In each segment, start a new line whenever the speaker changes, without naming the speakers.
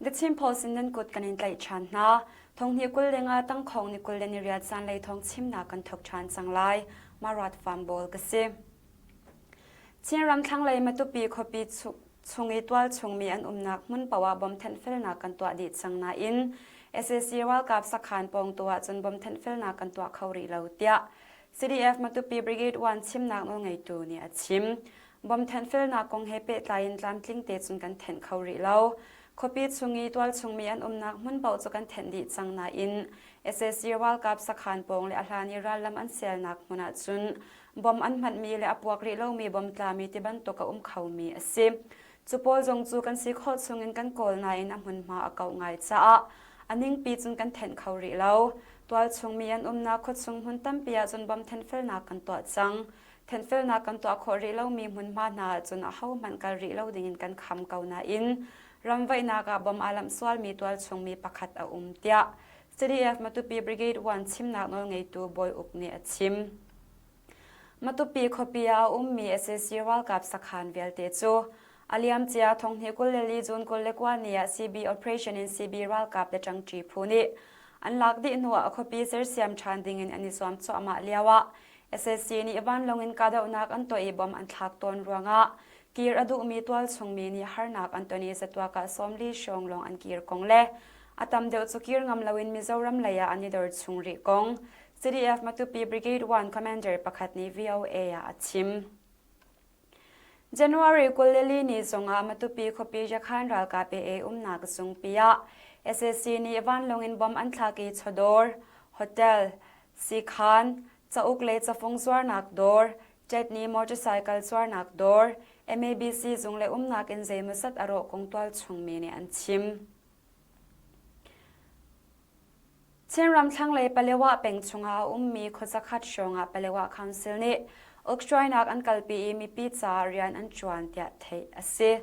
The Chin Post in nan kut kan in tlaih ṭhan hna. Thonghnih 20 le nga tangkhawng ni 28 zanlei thawng chimnak kan thawk ṭhan cang lai. Marat Farm Ball ka si. Chinram thlanglei Matupi khuapi chung i tualchung mi an umnak hmun paoh ah bom thenhfelnak kan tuah dih cang nain sac ralkap sakhan pawng tu ahcun bom thenhfelnak kan tuah kho rih lo tiah CDF Matupi Brigade 1 chimnak nawlngeitu nih a chim. Bom thenhfelnak kong he pehtlai in tlamtling te cun kan thenh kho rih lo. Khuapi chung i tualchung mi an umnak hmun paoh cu kan thenh dih cang nain sac ralkap sakhan pawng le a hlan i rallam an sialnak hmun ahcun bom an hmanhmi le a puak rih lomi bom tlami ti bantuk a um khomi a si. Cu pawl zong cu kan si khawh chungin kan kawl nain a hmunhma a kauh ngai caah a ningpi cun kan thenh kho rih lo. Tualchung mi an umnak khuachung hmun tampi ahcun bom thenhfelnak kan tuah cang. Thenhfelnak kan tuah khawh rih lomi hmunhma hna ahcun ahohmanh kal rih lo dingin kan kham ko nain ramvaihnak ah bom aa lamh sualmi tualchung mi pakhat a um tiah CDF Matupi Brigade 1 chimnak nawlngeitu Bawi Uk nih a chim. Matupi khuapi ah a ummi sac ralkap sakhan vialte cu a liamcia thonghnih 24 June 29 ni ah CB operation in CB ralkap le ṭangṭi phu nih an lak dih hnuah a khuapi sersiam ṭhan dingin an i zuam cuahmah lioah sac nih vanlawng in kahdohnak an tuah i bom an thlak tawn ruangah kir a duhmi tualchungmi nih harnak an ton i zatuak ah 40 hrawng lawng an kir kong le a tam deuh cu kir ngam loin Mizoram lei ah an i dor chung rih kong CDF Matupi Brigade 1 commander pakhat nih VOA ah a chim. January 24 ni zongah Matupi khuapi Yakhan ralkap AA umnak zungpi ah sac nih vanlawng in bom an thlak i chawdawr, hotel, siikhan, cauk le cafung zuarnak dawr, ṭetni motorcycle zuarnak dawr, MABC zung le umnak inn zeimawzat a rawh kong tualchungmi nih an chim. Chinram thlanglei Palewa peng chungah a ummi khuazakhat hrawngah Palewa Council nih ukhruainak an kalpi i mipi caah rian an ṭuan tiah theih a si.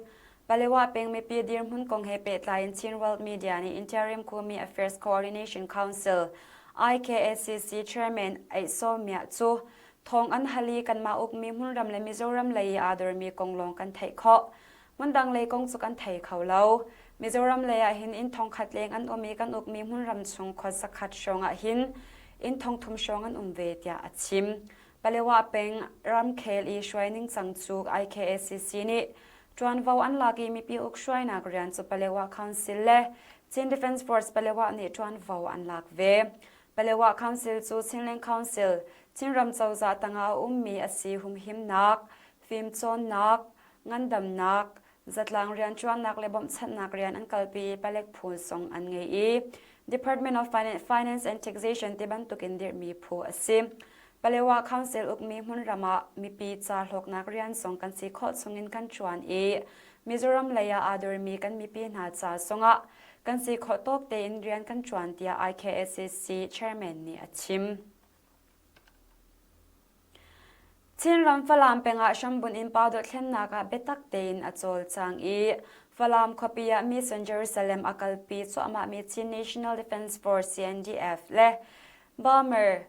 Palewa peng mipi dirhmun kong he pehtlai in Chin World Media nih Interim Kumi Affairs Coordination Council IKACC Chairman Aih Saw Miah cu thawng an hal i kanmah ukmi hmunram le Mizoram lei i aa dormi kong lawng kan theih khawh. Hmundang lei kong cu kan thei kho lo. Mizoram lei ah hin inn thongkhat leng an um i kan ukmi hmunram chung khua zakhat hrawng ah hin inn thongthum hrawng an um ve tiah a chim. Palewa peng ramkhel i hruai ningcang cu IKACC nih ṭuanvo an lak i mipi uk hruainak rian cu Palewa Council le Chin Defence Force Palewa nih ṭuanvo an lak ve. Palewa Council cu Chinland Council, Chinram cozah tangah a ummi a si humhimnak, fimcawnnak, ngandamnak, zatlang rianṭuannak le bawmhchanhnak rian an kalpi i palek phu zong an ngei i Department of Finance and Taxation ti bantukin dirhmi phu a si. Palewa Council ukmi hmunram ah mipi ca hlawknak rian zong kan si khawh chungin kan ṭuan i Mizoram lei ah aa dormi kan mipi hna ca zongah kan si khawh tawk tein rian kan ṭuan tiah IKSCC chairman nih a chim. Chinram Falam peng ah hrambunh in pa dothlennak ah biatak tein a cawlcang i Falam khuapi ah Mission Jerusalem a kalpi cuahmahmi Chin National Defense Force CNDF le Burma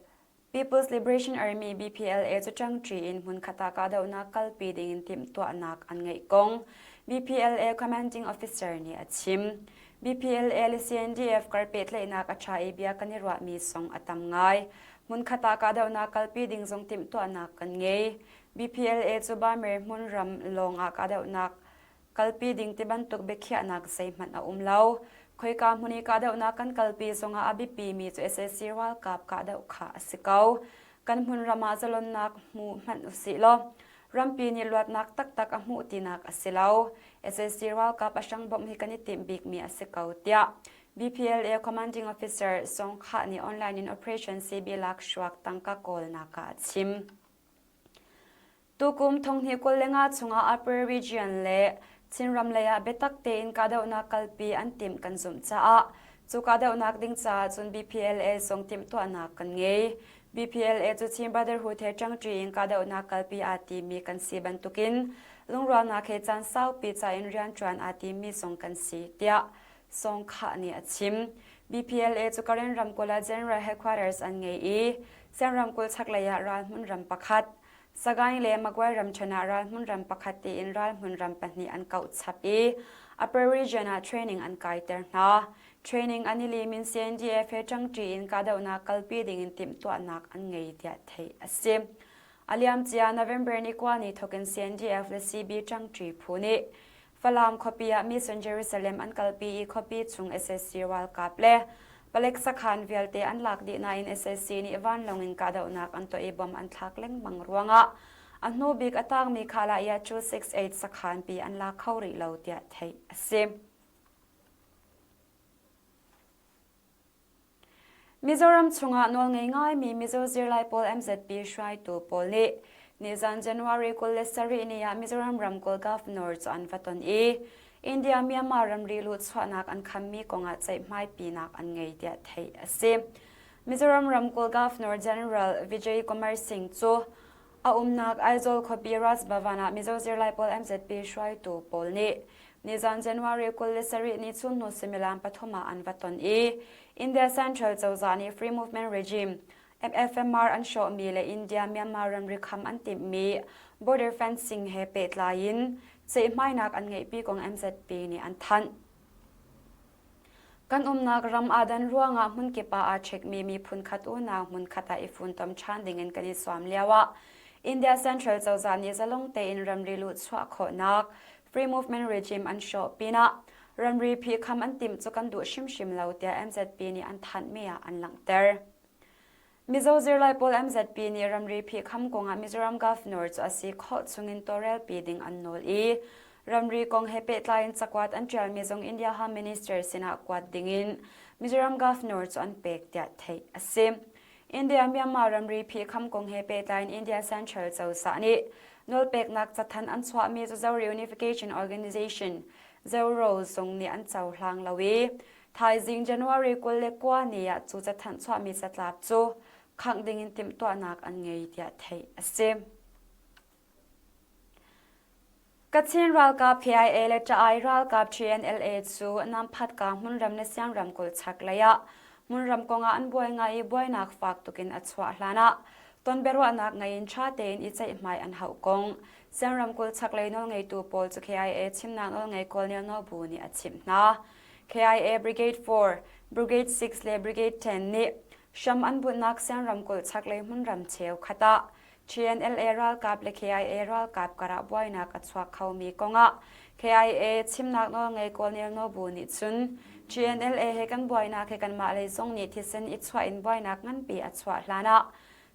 People's Liberation Army BPLA cu ṭangṭi in hmunkhat ah kahdohnak kalpi dingin timhtuahnak an ngeih kong BPLA Commanding Officer nih a chim. BPLA le CNDF kar pehtlaihnak a ṭha i bia kan i ruahmi zong a tam ngai. Hmunkhat ah kahdohnak kalpi ding zong timhtuahnak kan ngei. BPLA cu Bamir hmunram lawng ah kahdohnak kalpi ding ti bantuk biakhiahnak zeihmanh a um lo. Khoika hmun i kahdohnak kan kalpi zongah a biapimi cu sac ralkap kahdoh kha a si ko. Kan hmunram ah zalonnak hmu hmanh usih law rampi nih luatnak taktak a hmuh tinak a si lo. sac ralkap a hrang bawmh hi kan i timh bikmi a si ko tiah BPLA Commanding Officer Song Kha nih online in Operation CB lakhruak tangka kawlnak ah a chim. Tukum thonghnih 25 chungah Upper Region le Chinram lei ah biatak tein kahdohnak kalpi an timh kan zumh caah cu kahdohnak ding caah cun BPLA zong timhtuahnak kan ngei. BPLA cu Chin Brotherhood he ṭangṭi in kahdohnak kalpi aa timi kan si bantukin lungrualnak he caan saupi ca in rianṭuan aa timi zong kan si tiah Song Khah nih a chim. BPLA cu Karen ramkulh ah General Headquarters an ngei i Siang ramkulh chaklei ah ralhmun ram pakhat, Sagaing le Magway ramṭhen ah ralhmun ram pakhat tiin ralhmun ram pahnih an kauh chap i Upper Region ah training an kaiter hna. Training an i lim in CNDF he ṭangṭi in kahdohnak kalpi dingin timhtuahnak an ngei tiah theih a si. A liamcia November ni kua ni thawk in CNDF le CB ṭangṭi phu nih Falam khuapi ah Mission Jerusalem an kalpi i khuapi chung sac ralkap le palek sakhan vialte an lak dih nain sac nih vanlawng in kahdohnak an tuah i bom an thlak lengmang ruangah a hnu bik a tangmi Khalaya 268 sakhan pi an la kho rih lo tiah theih a si. Mizoram chungah nawlngei ngaimi Mizo zirlai pawl MZP hruaitu pawl nih nizan January 27 ni ah Mizoram ramkulh Governor cu an va ton i India Myanmar ramri luhchuahnak an khammi kongah ceihmaipinak an ngei tiah theih a si. Mizoram ramkulh Governor General Vijay Kumar Singh cu A umnak Aizawl khuapi Raj Bhavan ah Mizo zirlai pawl MZP hruaitu pawl nih nizan January 27 ni chunhnu suimilam pathum ah an va ton i India Central cozah nih Free Movement Regime MFMR an hrawhmi le India Myanmar ramri kham an timhmi border fencing he pehtlai in ceihmainak an ngeihpi kong MZP nih an thanh. Kan umnak ram aa dan ruangah hmunkip ah aa ṭhekmi miphun khat unau hmunkhat ah i funtom ṭhan dingin kan i zuam lioah India Central cozah nih zalong tein ramri luhchuah khawhnak free movement regime an hrawh pinah ramri phihkham an timh cu kan duh hrimhrim lo tiah MZP nih an thanhmi ah an langhter. Mizo zirlai pawl MZP nih ramri phihkham kongah Mizoram Governor cu a si khawh chungin tawlrelpi ding an nawl i ramri kong he pehtlai in cakuat an ṭialmi zong India Home Minister sinah kuat dingin Mizoram Governor cu an pek tiah theih a si. India Myanmar ramri phihkham kong he pehtlai in India Central cozah nih nawlpeknak cathanh an chuahmi cu Zo Reunification Organization ZORO zung nih an cohlang lo i Thaizing January 29 ni ah cu cathanh chuahmi catlap cu khangh dingin timhtuahnak an ngei tiah theih a si. Kachin ralkap PIA le Ṭa-ai ralkap TNLA cu Namphatka hmunram le Siang ramkulh chaklei ah hmunram kongah an buai ngai i buainak fak tukin a chuah hlanah ton biaruahnak ngei in ṭha tein i ceihmai an hauh kong Siang ramkulh chaklei nawlngeitu pawl cu KIA chimnak nawlngei Colonel Nobu nih a chimh hna. KIA Brigade 4, Brigade 6 le Brigade 10 nih hram an bunhnak Siang ramkulh chaklei hmunram cheukhat ah TNLA ralkap le KIA ralkap karah buainak a chuak khomi kongah KIA chimnak nawlngei Colonel Nobu nih cun TNLA he kan buainak he kanmah lei zong nih thisen i chuah in buainak nganpi a chuah hlanah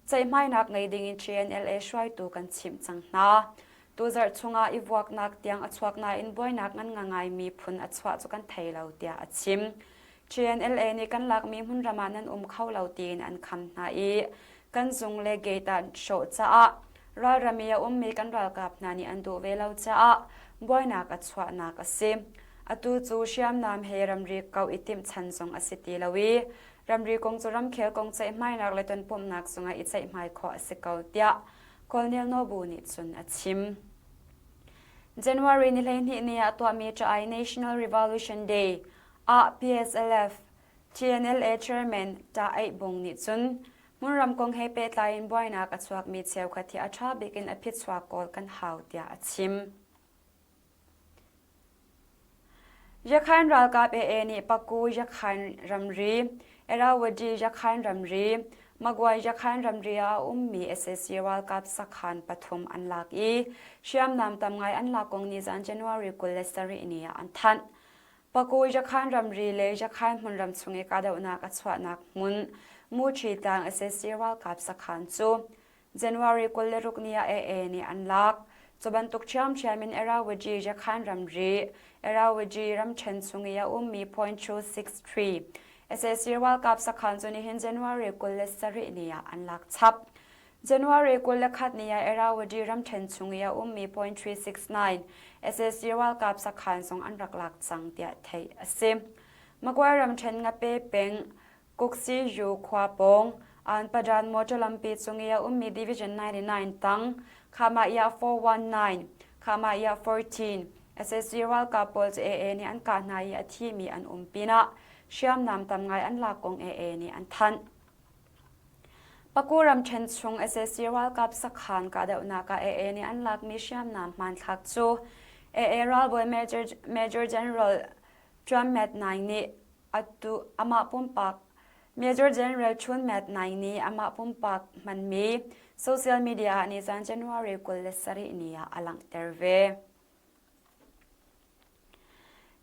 ceihmainak ngei dingin TNLA hruaitu kan chimh cang hna. Tuzarh chungah i vuaknak tiang a chuak nain buainak ngan ngaimi phun a chuah cu kan thei lo tiah a chim. TNLA nih kan lakmi hmunram ah nan um kho lo tiin an kham hna i kan zung le gate ah hrawh caah ralram i a ummi kan ralkap hna nih an duh ve lo caah buainak a chuahnak a si. Atu cu hriamnam he ramri kau i timh chan zong a si ti lo i ramri kong cu ramkhel kong ceihmainak le tonpumhnak zungah i ceihmai khawh a si ko tiah Colonel Nobu nih cun a chim. January ni 12 ni ah tuahmi Ṭa-ai National Revolution Day ah PSLF TNLA Chairman Ta Aih Bung nih cun hmunram kong he pehtlai in buainak a chuakmi cheukhat hi a ṭha bik in a phichuak kawl kan hau tiah a chim. Yakhain ralkap AA nih Paku Yakhain ramri, Irrawaddy Yakhain ramri, Magway Yakhain ramri ah a ummi sac ralkap sakhan pathum an lak i hriamnam tam ngai an lak kong nizan January 27 ni ah an thanh. Paku Yakhain ramri le Yakhain hmunram chung i kahdohnak a chuahnak hmun Muṭhi tlang sac ralkap sakhan cu January 26 ni ah AA nih an lak. Cu bantuk ṭhiamṭhiam in Irrawaddy Yakhan ramri, Irrawaddy ramṭhen chung i a ummi point 263 sac ralkap sakhan cu nihin January 27 ni ah an lak chap. January 21 ni ah Irrawaddy ramṭhen chung i a ummi point 369 sac ralkap sakhan zong an rak lak cang tiah theih a si. Magway ramṭhen Ngape peng Kuksiyu khua pawng Anpadan motor lampi cung i a ummi Division 99 tang Khamaya 419, Khamaya 14, sac ralkap pawl cu AA nih an kah hna i a thimi an um pinah hriamnam tam ngai an lak kong AA nih an thanh. Paku ramṭhen chung sac ralkap sakhan kahdohnak ah AA nih an lakmi hriamnam hmanthlak cu. AA ralbawi Major, Major General Tran Met Naing nih atu amah pumpak Major General Chun Met Naing nih amah pumpak hmanmi social media ah nizan January 27 ni ah a langhter ve.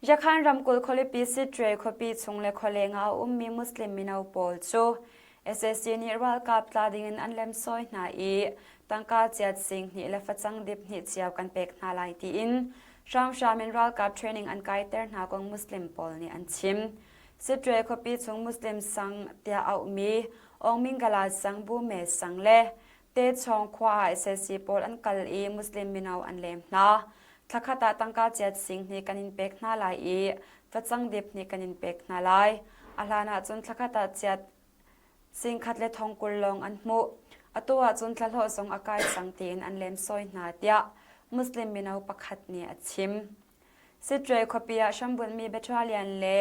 Yakhan ramkulh khualipi Sittwe khuapi chung le khualeng ah a ummi Muslim mino pawl cu sac nih ralkap tla dingin an lemsawi hna i tangka chiat sing hnih le facang dip hnih cio kan pek hna lai tiin hramhram in ralkap training an kaiter hna kong Muslim pawl nih an chim. Sittwe khuapi chung Muslim sang tiah auhmi Aungmingala sang Bume sang le Techawng khua ah sac pawl an kal i Muslim mino an lem hna. Thlakhat ah tangka chiat sing hnih kan in pek hna lai i facang dip hnih kan in pek hna lai. A hlan ahcun thlakhat ah chiat singkhat le thong 20 lawng an hmuh. Atu ahcun thlahlawh zong a kai cang tiin an lemsawi hna tiah Muslim mino pakhat nih a chim. Sittwe khuapi ah hrambunhmi battalion le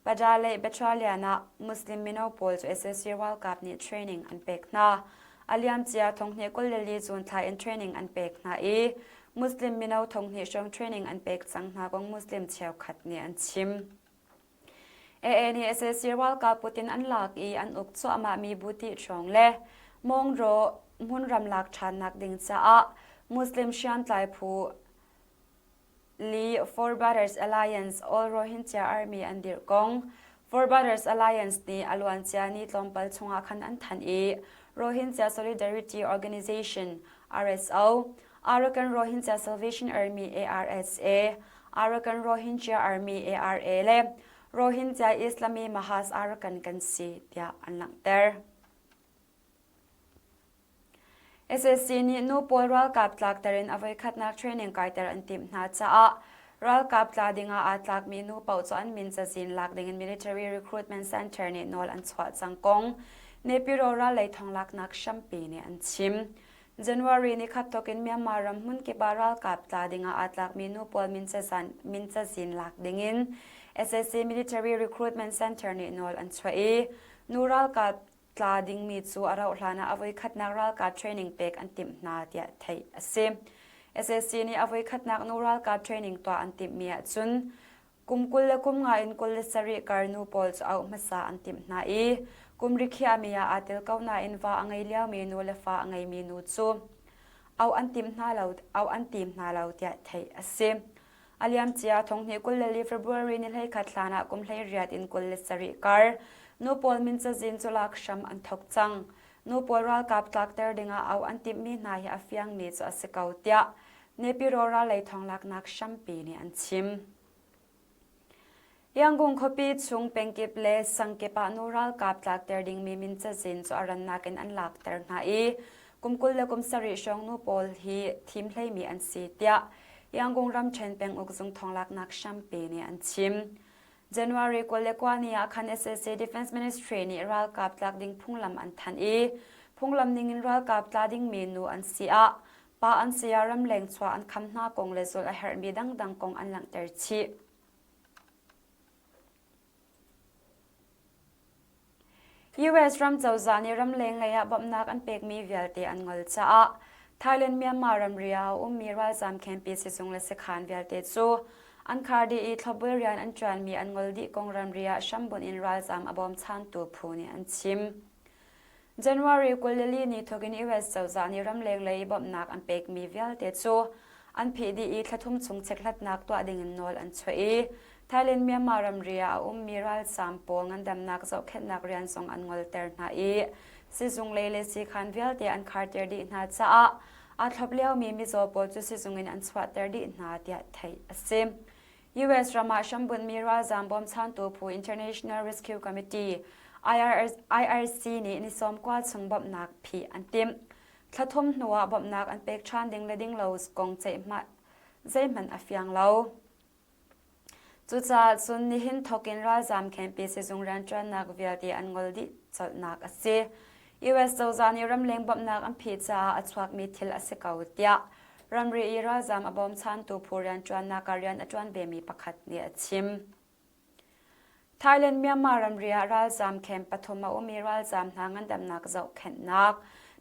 Padaleh battalion ah Muslim mino pawl cu sac ralkap nih training an pek hna. A liamcia thonghnih 24 June thla in training an pek hna i Muslim mino thonghnih hrawng training an pek cang hna kong Muslim cheukhat nih an chim. AA nih sac ralkap kut in an lak i an uk cuahmahmi buti hrawng le Mawngdraw hmunram lak ṭhannak ding caah Muslim hriamtlai phu Li Four Brothers Alliance All Rohingya Army an dirh kong Four Brothers Alliance nih a luancia ni tlawmpal chungah khan an thanh i Rohingya Solidarity Organization RSO, Arakan Rohingya Salvation Army ARSA, Arakan Rohingya Army ARA le Rohingya Islami Mahaz Arakan kan si tiah an langhter. Sac nih nu pawl ralkap tlakter in a voikhatnak training kaiter an timh hna caah ralkap tla dingah aa tlakmi nu paoh cu an min cazin lak dingin Military Recruitment Center nih nawl an chuah cang kong Naypyidaw rallei thonglaknak hrampi nih an chim. January ni khat thawk in Myanmar ram hmunkip ah ralkap tla dingah aa tlakmi nu pawl min cazin lak dingin sac Military Recruitment Center nih nawl an chuah i nu ralkap tla dingmi cu a rauh hlan ah a voikhatnak ralkap training pek an timh hna tiah theih a si. Sac nih a voikhatnak nu ralkap training tuah an timhmi ahcun kum 20 le kum nga in 27 kar nu pawl cu auh hmasa an timh hna i kum rikhiahmi ah aa tel ko nain va a ngei liomi nu le fa a ngeimi nu cu auh an tim hna lo auh an tim hna lo tiah theih a si. A liamcia thonghnih 24 February ni 11 hlan ah kum 18 in 27 kar nu pawl min cazin cu lak hram an thok cang. Nu pawl ralkap tlakter dingah au an timhmi hna hi a fiangmi cu a si ko tiah Naypyidaw rallei thawnglaknak hrampi nih an chim. Yangon khuapi chung pengkip le sangkip ah nu ralkap tlakter dingmi min cazin cu a rannak in an lakter hna i kum 20 le kum sarih hrawng nu pawl hi thim hleimi an si tiah Yangon ramṭhen penguk zung thawnglaknak hrampi nih an chim. January 29 ni ah khan sac Defense Ministry nih ralkap tlak ding phunglam an thanh i phunglam ningin ralkap tla dingmi nu an si ah pa an si ah ramleng chuah an kham hna kong le zulh a herhmi dangdang kong an langhter chih. US ram cozah nih ramleng lei ah bawmhnak an pekmi vialte an ngol caah Thailand Myanmar ramri ah a ummi ralzaam campi sizung le sakhan vialte cu an khar dih i thlopbul rian an ṭuanmi an ngol dih kong ramri ah hrambunh in ralzaam a bawmchantu phu nih an chim. January 24 ni thawk in US cozah nih ramleng lei bawmhnak an pekmi vialte cu an phih dih i thla thum chung chekhlatnak tuah ding in nawl an chuah i Thailand Myanmar ramri ah a ummi ralzaam pawl ngandamnak zohkhenhnak rian zong an ngolter hna i sizung lei le siikhan vialte an kharter dih hna caah aa thlop liomi mizaw pawl cu sizung in an chuahter dih hna tiah theih a si. US ram ah hrambunhmi ralzaam bawmchantu phu International Rescue Committee IRC nih ni 90 chung bawmhnak phih an timh. Thla thum hnuah bawmhnak an pek ṭhan ding le ding lo kong ceihmah zeihmanh a fiang lo. Cucaah cun nihin thawkin ralzaam campi sizung rianṭuannak vialte an ngol dih colhnak a si. US cozah nih ramleng bawmhnak an phih caah a chuakmi thil a si ko tiah ramri i ralzaam a bawmchantu phu rianṭuannak ah rian a ṭuan vemi pakhat nih a chim. Thailand Myanmar ramri ah ralzaam camp pathum a um i ralzaam hna ngandamnak zohkhenhnak,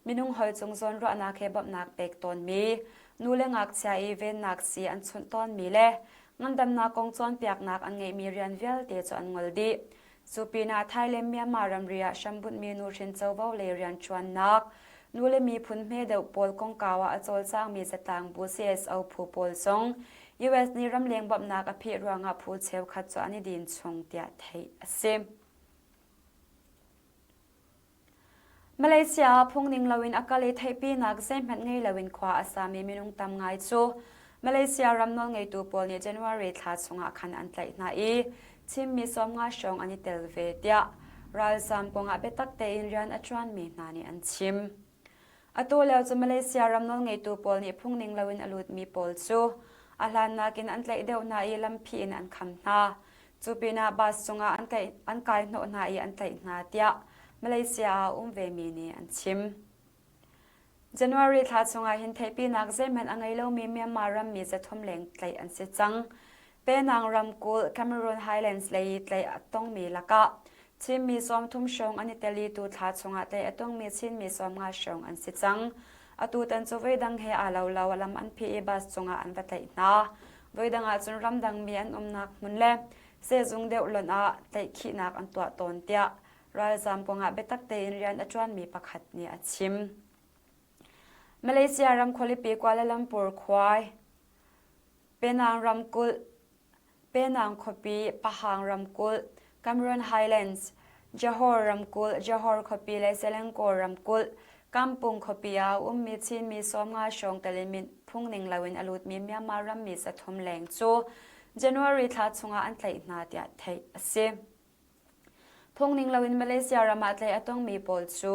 minung hawi cung zawnruahnak he bawmhnak pek tawnmi. Nu le ngakchia i vennak sii an chunh tawnmi le ngandamnak kong cawnpiaknak an ngeihmi rian vialte cu an ngol dih. Cu pinah Thai le Myanmar ramri ah hrambunhmi nuhrin covo lei rianṭuannak, nu le miphun hme deuh pawl kongkau ah a cawlcangmi zatlang bu CSO phu pawl zong US nih ramleng bawmhnak a phih ruangah phu cheukhat cu an i din chung tiah theih a si. Malaysia ah phungning loin a kal i theihpinak zeihmanh ngei loin khua a sami minung tam ngai cu Malaysia ram nawlngeitu pawl nih January thla chungah khan an tlaih hna i Chinmi 50 hrawng an i tel ve tiah ralzaam kongah biatak tein rian a ṭuanmi hna nih an chim. Atu lio cu Malaysia ram nawlngeitu pawl nih phungning loin a lutmi pawl cu a hlan nakin an tlaih deuh hna i lamphih in an kham hna. Cu pinah bus cungah an, an kai hnawh hna i an tlaih hna tiah Malaysia ah a um vemi nih an chim. January thla chungah hin theihpinak zeihmanh a ngei lomi Myanmar rammi 300 leng tlaih an si cang. Penang ramkulh Cameroon Highlands lei i tlaih a tongmi lakah Chinmi 30 hrawng an i tel i tu thla chungah tlaih a tongmi Chinmi 50 hrawng an si cang. Atutan cu voidang he aa lo lo lam an phih i bus cungah an va tlaih hna. Voidang ahcun ramdang mi an umnak hmun le sehzung deuh lonh ah tlaihkhihnak an tuah tawn tiah ralzaam kongah biatak tein rian a ṭuanmi pakhat nih a chim. Malaysia ram khualipi Kuala Lumpur khuai Penang ramkulh Penang khuapi Pahang ramkulh Cameron Highlands Johor ramkulh Johor khuapi le Selangor ramkulh Kampung khuapi ah a ummi Chinmi 50 hrawng tel in phungning loin a lutmi Myanmar rammi 300 leng cu January thla chungah an tlaih hna tiah theih a si. Phungning loin Malaysia ram ah tlaih a tongmi pawl cu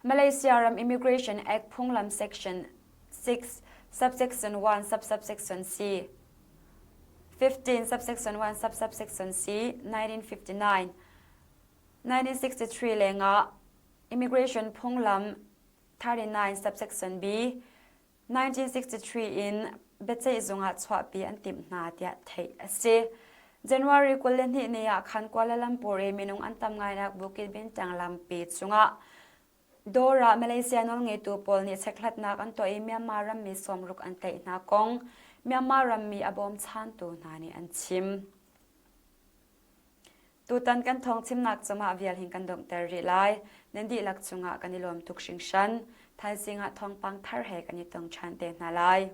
Malaysia ram Immigration Act phunglam Section 6, Subsection 1, Subsubsection C, 15, Subsection 1, Subsubsection C, 1959, 1963 lengah Immigration phunglam 39, Subsection B, 1963 in biaceihzung ah chuahpi an timh hna tiah theih a si. January 22 ni ah khan Kuala Lumpur i minung an tam ngainak Bukit Bintang lampi cungah dawr ah Malaysia nawlngeitu pawl nih chekhlatnak an tuah i Myanmar rammi 60 an tlaih hna kong Myanmar rammi a bawmchantu hna nih an chim. Tutan kan thawngchimnak cungah vial hin kan donghter rih lai. Nan dihlak cungah kan i lawm tuk hringhran. Thaizing ah thawngpang thar he kan i tong ṭhan te hna lai.